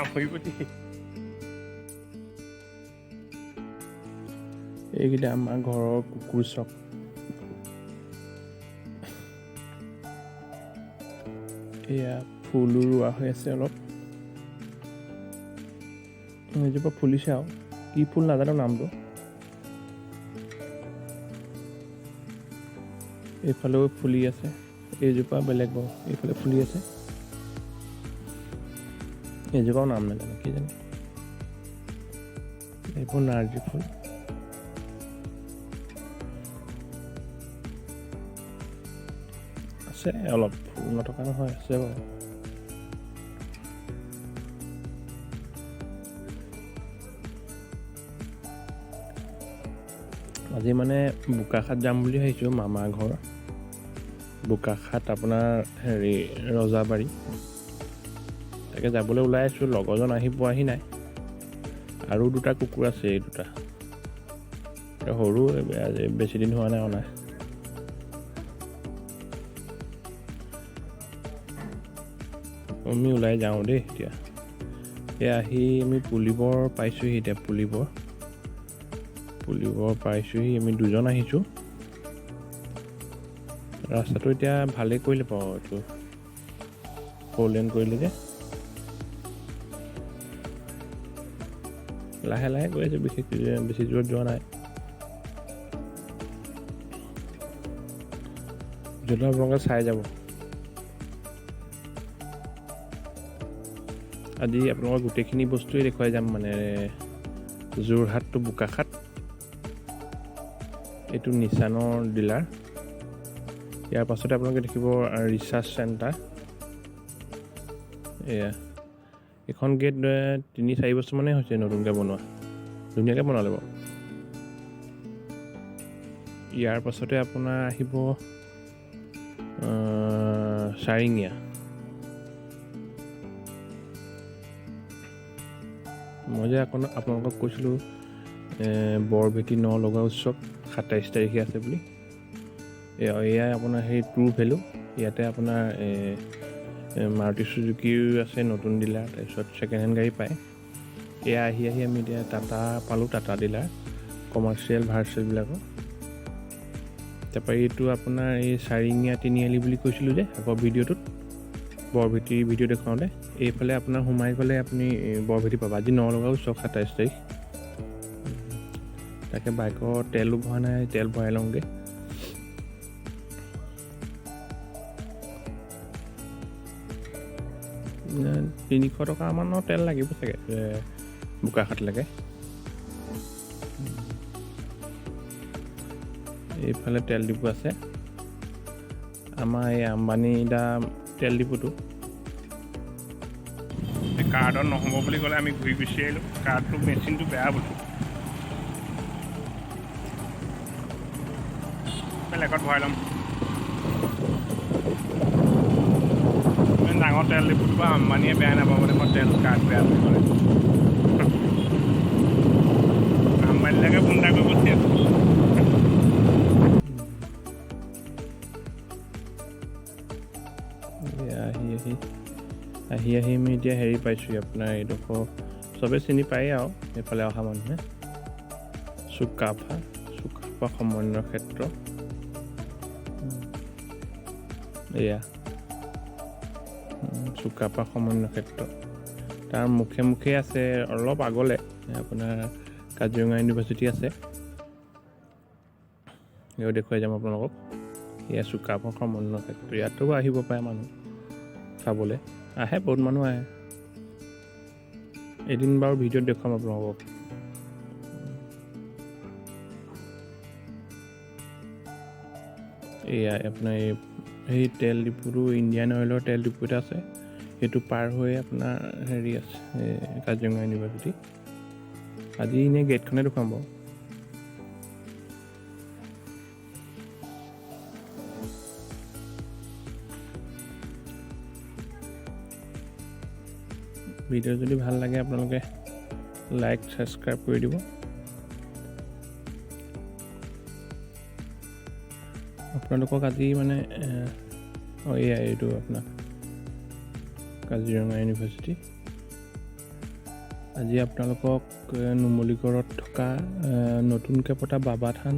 কামুৰিব দেই। এইকেইটা আমাৰ ঘৰৰ কুকুৰ চক। এয়া ফুলো ৰোৱা হৈ আছে অলপ, এজোপা ফুলিছে আৰু কি ফুল নাজানো নামটো। এইফালেও ফুলি আছে, এইজোপা বেলেগ বাৰু, এইফালে ফুলি আছে। এইজোপাও নাম নাজানো, কি জানো। এইবোৰ নাৰ্জী ফুল। আছে অলপ ফুল, নথকা নহয়, আছে বাৰু। আজি মানে বোকাখাত যাম বুলি ভাবিছোঁ, মামাৰ ঘৰ বোকাখাত, আপোনাৰ হেৰি ৰজাবাৰী। তাকে যাবলৈ ওলাই আছোঁ, লগৰজন আহি পোৱাহি নাই। আৰু দুটা কুকুৰ আছে, এই দুটা সৰু, আজি বেছি দিন হোৱা নাই অনা। আমি ওলাই যাওঁ দেই এতিয়া। এতিয়া আহি আমি পুলিবৰ পাইছোঁহি। এতিয়া পুলিবৰ পাইছোঁহি। আমি দুজন আহিছোঁ। ৰাস্তাটো এতিয়া ভালেই কৰিলে বাৰু, এইটো ফ'ৰ লেন কৰিলে যে। লাহে লাহে গৈ আছোঁ, বিশেষ বেছি দূৰত যোৱা নাই। ভিডিঅ'টো আপোনালোকে চাই যাব। আজি আপোনালোকৰ গোটেইখিনি বস্তুৱেই দেখুৱাই যাম, মানে যোৰহাট টু বোকাখাত। এইটো নিচানৰ ডিলাৰ। ইয়াৰ পাছতে আপোনালোকে দেখিব ৰিচাৰ্চ চেণ্টাৰ। এয়া এইখন গেট 3-4 বছৰমানেই হৈছে নতুনকৈ বনোৱা, ধুনীয়াকৈ বনালে বাৰু। ইয়াৰ পাছতে আপোনাৰ আহিব চাৰিঙীয়া। মই যে আকৌ আপোনালোকক কৈছিলোঁ, বৰভেটি ন লগা উৎসৱ 27 তাৰিখে আছে বুলি। এয়াই আপোনাৰ সেই ট্ৰু ভেলু। ইয়াতে আপোনাৰ মাৰুতি চুজুকিও আছে নতুন ডিলাৰ, তাৰপিছত ছেকেণ্ড হেণ্ড গাড়ী পায়। এয়া আহি আহি আমি এতিয়া টাটা পালোঁ, টাটা ডিলাৰ, কমাৰ্চিয়েল ভাৰ্চেলবিলাকৰ। তাৰপৰা এইটো আপোনাৰ এই চাৰিঙীয়া তিনিআলি বুলি কৈছিলোঁ যে আগৰ ভিডিঅ'টোত, বৰভেটিৰ ভিডিঅ' দেখুৱাওঁতে। এইফালে আপোনাৰ সোমাই গ'লে আপুনি বৰভেটি পাব। আজি নলগা উৎসৱ 27 তাৰিখ। তাকে বাইকৰ তেলো ভৰা নাই, তেল ভৰাই লওঁগৈ। 300 টকামানৰ তেল লাগিব চাগে বোকাখাতলৈকে। এইফালে তেল ডিপু আছে, আমাৰ এই আম্বানী দা তেল ডিপুটো। কাৰ্ডত নহ'ব বুলি ক'লে, আমি ঘূৰি গুচি আহিলোঁ। কাৰ্ডটো মেচিনটো বেয়া বোলে, বেলেগত ভৰাই ল'ম। ইমান ডাঙৰ তেল ডিপুটো পৰা আম্বানীয়ে বেয়া নাপাব দেখোন তেল কাৰ্ড বেয়া বুলি ক'লে। আম্বানীলৈকে ফোন এটা কৰিব পঠিয়াম। আহি আহি আহি আহি আমি এতিয়া হেৰি পাইছোঁ, আপোনাৰ এইডোখৰ চবেই চিনি পায়েই আৰু এইফালে অহা মানুহে, চুকাফা, চুকাফা সমন্বয় ক্ষেত্ৰ। এয়া চুকাফা সমন্বয় ক্ষেত্ৰ, তাৰ মুখে মুখে আছে। অলপ আগলৈ আপোনাৰ কাজিৰঙা ইউনিভাৰ্চিটি আছে, সেয়াও দেখুৱাই যাম আপোনালোকক। এয়া চুকাফা সমন্বয় ক্ষেত্ৰ, ইয়াতো আহিব পাৰে মানুহ চাবলৈ, আহে, বহুত মানুহ আহে। এদিন বাৰু ভিডিঅ'ত দেখুৱাম আপোনালোকক। এয়া আপোনাৰ এই সেই তেল ডিপুটো, ইণ্ডিয়ান অইলৰ তেল ডিপু এটা আছে, সেইটো পাৰ হৈ আপোনাৰ হেৰি আছে, এই কাজিৰঙা ইউনিভাৰ্চিটি। আজি এনেই গেটখনে দেখুৱাম বাৰু। ভিডিঅ' যদি ভাল লাগে আপোনালোকে লাইক ছাবস্ক্ৰাইব কৰি দিব। আপোনালোকক আজি মানে অঁ, এয়া এইটো আপোনাৰ কাজিৰঙা ইউনিভাৰ্চিটি। আজি আপোনালোকক নুমলীগড়ত থকা নতুনকৈ পতা বাবাথান,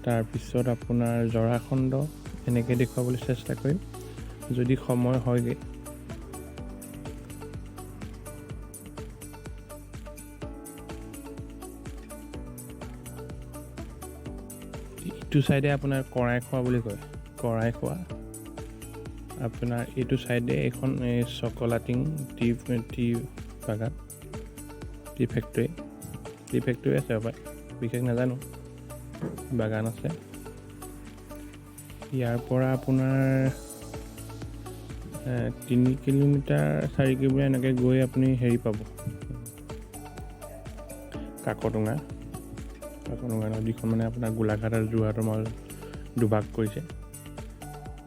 তাৰপিছত আপোনাৰ জৰাখণ্ড এনেকৈ দেখুৱাবলৈ চেষ্টা কৰিম যদি সময় হয়গৈ। ইটো চাইডে আপোনাৰ কৰাই খোৱা বুলি কয়, কৰাই খোৱা। আপোনাৰ এইটো চাইডে এইখন এই চকলাটিং টি টি বাগান, টি ফেক্টৰী, টি ফেক্টৰী আছে হপায়, বিশেষ নাজানো, বাগান আছে। ইয়াৰ পৰা আপোনাৰ 3 কিলোমিটাৰ, 4 কিলোমিটাৰ এনেকৈ গৈ আপুনি হেৰি পাব, কাকডোঙা। কাকডোঙা নদীখন মানে আপোনাৰ গোলাঘাট আৰু যোৰহাটৰ মাজত দুভাগ কৰিছে,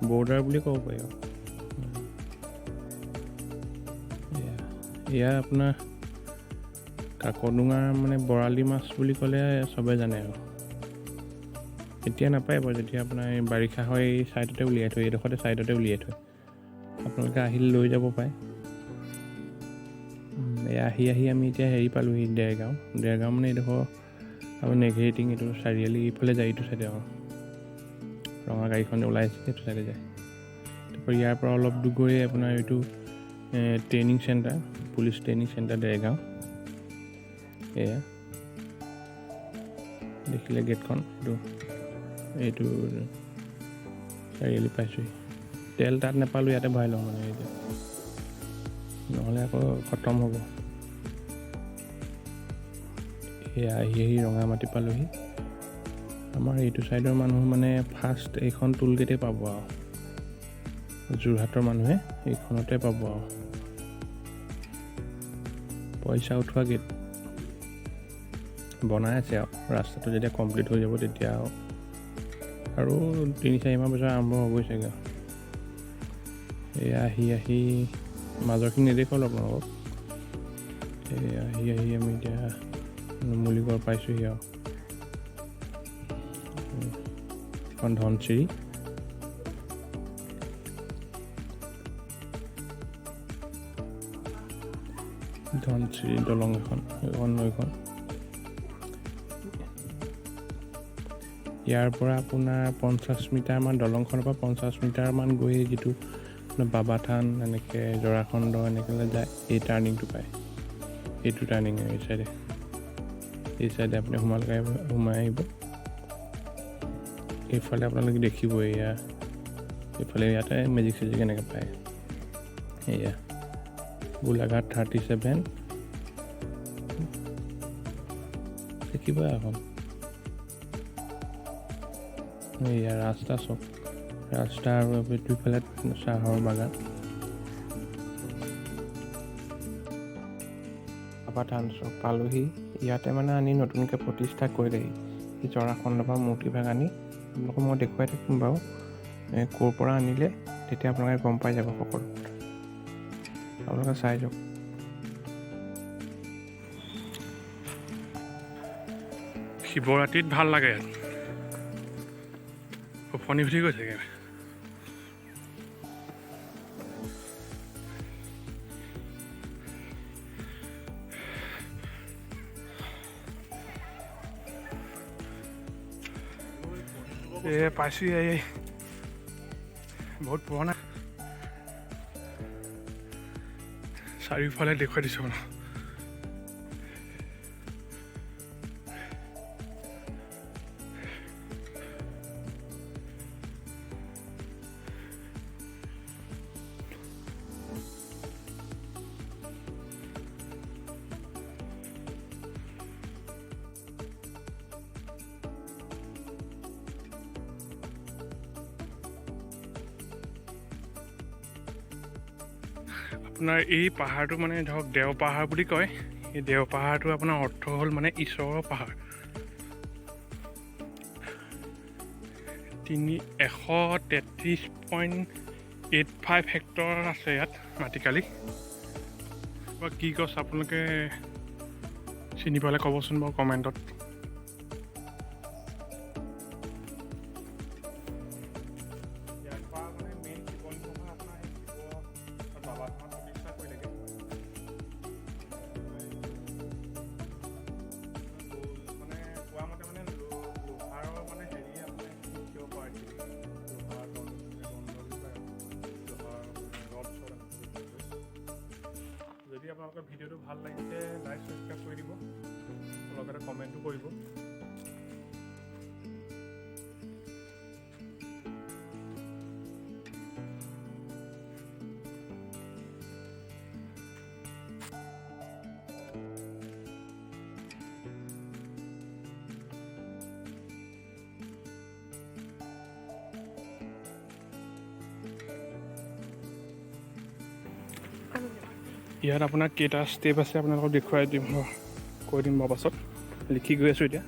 বৰ্ডাৰ বুলি ক'ব পাৰি আৰু। এয়া আপোনাৰ কাকডোঙাৰ মানে বৰালি মাছ বুলি ক'লে চবে জানে আৰু। এতিয়া নাপায় বাৰু, যেতিয়া আপোনাৰ এই বাৰিষা হয় এই ছাইডতে উলিয়াই থয়, এইডোখৰতে ছাইডতে উলিয়াই থয়, আপোনালোকে আহিলে লৈ যাব পাৰে। এয়া আহি আহি আমি এতিয়া হেৰি পালোহি, দেৰগাঁও। দেৰগাঁও মানে এইডোখৰ আৰু নেঘেৰিটিং, এইটো চাৰিআলি ইফালে যায়, এইটো চাইডে আৰু ৰঙা গাড়ীখন ওলাই আছে সেইটো চাইডে যায়। তাৰপৰা ইয়াৰ পৰা অলপ দূৰ গৈয়ে আপোনাৰ এইটো training centre, police training centre Dergaon. এয়া দেখিলে গেটখন, এইটো এইটো চাৰিআলি পাইছোঁহি। তেল তাত নাপালোঁ, ইয়াতে ভৰাই লওঁ মানে এতিয়া, নহ'লে আকৌ খতম হ'ব। এয়া আহি আহি ৰঙামাটি পালোহি। আমাৰ এইটো ছাইডৰ মানুহ মানে ফাৰ্ষ্ট এইখন টোলগেটেই পাব আৰু, যোৰহাটৰ মানুহে এইখনতে পাব আৰু পইচা উঠোৱা গেট বনাই আছে আৰু ৰাস্তাটো যেতিয়া কমপ্লিট হৈ যাব তেতিয়া আৰু 3-4 মাহ পিছত আৰম্ভ হ'বই চাগে। এয়া আহি আহি মাজৰখিনি নেদেখুৱালোঁ আপোনালোকক। এই আহি আহি আমি এতিয়া নুমলীগড় পাইছোঁহি আৰু। এখন ধনশিৰি, ধনশিৰি দলং এখন, এখন নৈখন। ইয়াৰ পৰা আপোনাৰ 50 মিটাৰমান, দলংখনৰ পৰা 50 মিটাৰমান গৈ যিটো আপোনাৰ বাবাথান এনেকৈ জৰাখণ্ড এনেকৈ যায়, এই টাৰ্ণিংটো পায়। এইটো টাৰ্ণিং এই চাইডে, এই চাইডে আপুনি সোমাল সোমাই আহিব। এইফালে আপোনালোকে দেখিব, এয়া এইফালে ইয়াতে মেজিক চেজিক এনেকৈ পায়। এয়া গোলাঘাট 37 দেখিব এখন। এয়া ৰাস্তা, চব ৰাস্তা আৰু দুইফালে চাহৰ বাগান। বাবাথান চব পালোহি। ইয়াতে মানে আনি নতুনকৈ প্ৰতিষ্ঠা কৰিলেহি এই জৰাখণ্ডৰ পৰা মূৰ্তিভাগ আনি। আপোনালোকক মই দেখুৱাই থাকিম বাৰু ক'ৰ পৰা আনিলে, তেতিয়া আপোনালোকে গম পাই যাব সকলো। আপোনালোকে চাই যাওক। শিৱৰাত্ৰিত ভাল লাগে ইয়াত, ফণি উঠি গৈছে। এই পাইছোঁ, এই বহুত পুৰণা। চাৰিওফালে দেখুৱাই দিছোঁ মানে। আপোনাৰ এই পাহাৰটো মানে ধৰক দেও পাহাৰ বুলি কয়। এই দেও পাহাৰটো আপোনাৰ অৰ্থ হ'ল মানে ঈশ্বৰৰ পাহাৰ। 133.85 হেক্টৰ আছে ইয়াত মাটিকালি। বা কি গছ আপোনালোকে চিনি পালে ক'বচোন বাৰু কমেণ্টত। ইয়াৰ পৰা মানে মেইন শিৱলিংগ আপোনাৰ সেই শিৱ বাবা থানত প্ৰতিষ্ঠা কৰিলেগৈ। আপোনালোকৰ ভিডিঅ'টো ভাল লাগিছে, লাইক ছাবস্ক্ৰাইব কৰি দিব, লগতে কমেণ্টো কৰিব। ইয়াত আপোনাৰ কেইটা ষ্টেপ আছে আপোনালোকক দেখুৱাই দিম, কৈ দিম বাৰু পাছত, লিখি গৈ আছোঁ এতিয়া।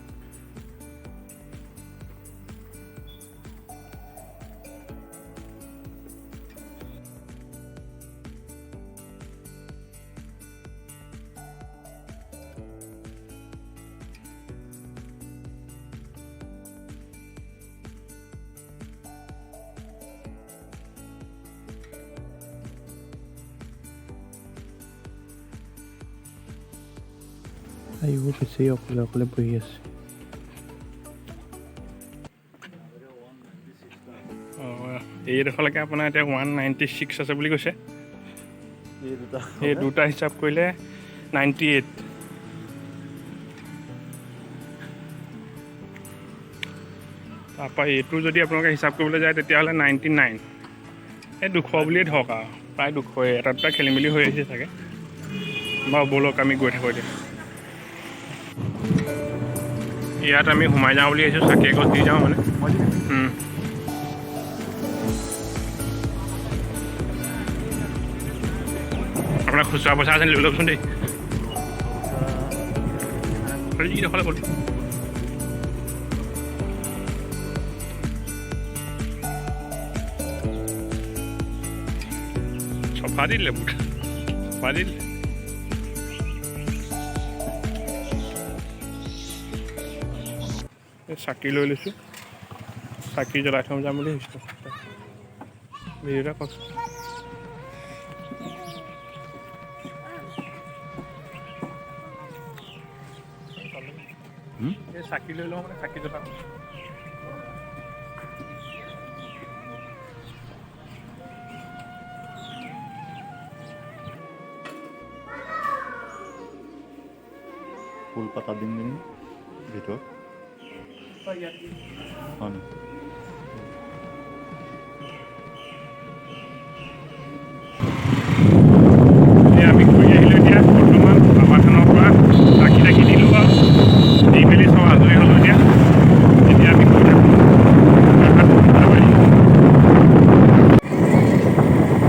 এইবোৰ বেছি অকলে অকলে বহি আছে। অঁ, এইডোখৰলৈকে আপোনাৰ এতিয়া 196 আছে বুলি কৈছে। এই দুটা হিচাপ কৰিলে 98। তাৰপৰা এইটো যদি আপোনালোকে হিচাপ কৰিবলৈ যায় তেতিয়াহ'লে 99। এই 200 বুলিয়ে ধৰক আৰু, প্ৰায় 200, এটা দুটা খেলি মেলি হৈ আহিছে চাগে। বাৰু ব'লক আমি গৈ থাকোঁ এতিয়া। ইয়াত আমি সোমাই যাওঁ বুলি আহিছোঁ, চাকি এগছ দি যাওঁ মানে। আপোনাৰ খুচুৰা পইচা আছে লৈ লওকচোন দেই। এইডোখৰলৈ গ'ল। চফা দি দিলে, বুট চফা দি দিলে। চাকি লৈ লৈছোঁ, চাকি জ্বলাই থৈ যাম বুলি ভাবিছোঁ। ভিডিঅ' এটা কচোন। এই চাকি লৈ লওঁ মানে, চাকি জ্বলাম। ফুল পাতা দিম নেকি ভিতৰত? হয়।